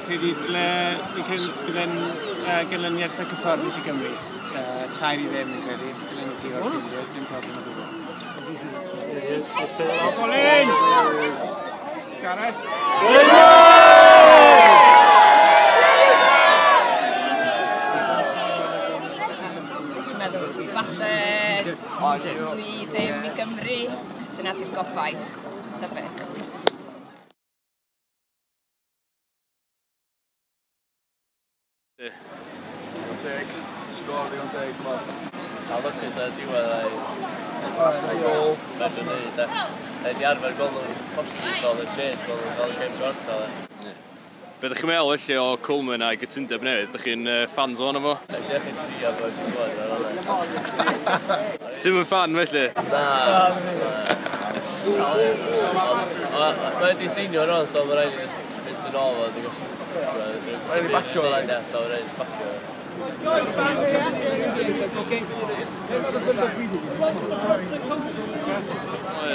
Credu fi'n credu bydd e'n ganlyniad eitha cyfforddus i Gymru. 3-0 fi'n credu. Dylen nhw guro'r Ffindir, dim problem o gwbl. Colin! Gareth! Ti'n meddwl, falle 2-0 i Gymru, dyna di'r gobaith, ta beth. Digon teg, sgôr digon teg, dwi'n meddwl. Na, lwcus ar y diwedd a'i gol, fedrwn ni, de. Da ni 'di arfer gweld nhw'n colli, so oedd y change gweld nhw'n cael y gêm gyfartal, de. Be ydych chi'n meddwl felly o Coleman a'i gytundeb newydd? Ydych chi'n fans ohono fo? Nes i actually crio pan nes i glywed o'n onest. Ti'm yn fan felly? Na. Mae wedi seinio rwan, so mae rhaid i just mynd yn ôl fo, dwi'n gwybod. Rhaid i bacio fo, rhaid. So mae rhaid i just bacio fo.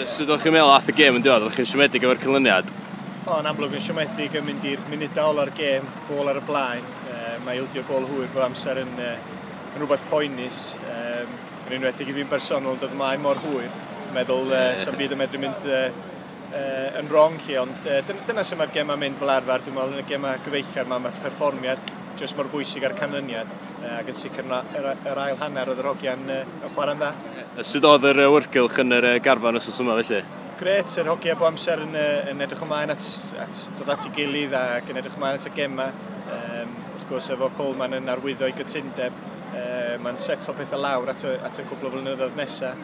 Sut o'ch chi'n meddwl ath y gêm yn diwedd? O'ch chi'n siomedig efo'r canlyniad? O, yn amlwg yn siomedig yn mynd i'r munudau ola'r gêm, gôl ar y blaen. Mae ildio gôl hwyr bob amser yn rhywbeth poenus. Yn enwedig i fi'n bersonol yn dod ymlaen mor hwyr. Meddwl sa'm byd yn medru mynd yn wrong lle, ond dyna sut mae'r gemau'n mynd fel arfer. Dwi'n meddwl yn y gemau gyfeillgar yma, mae'r perfformiad jyst mor bwysig â'r canlyniad, ac yn sicr yr ail hanner oedd yr hogiau'n yn chwarae'n dda. Sut oedd yr awyrgylch yn yr garfan wythnos yma felly? Grêt, yr hogiau bob amser yn edrych ymlaen at dod at ei gilydd ac yn edrych ymlaen at y gemau. Wrth gwrs, efo Coleman yn arwyddo i gytundeb, mae'n setlo pethau lawr at y cwpl o flynyddoedd nesaf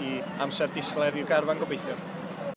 i amser disglair i'w garfan gobeithio.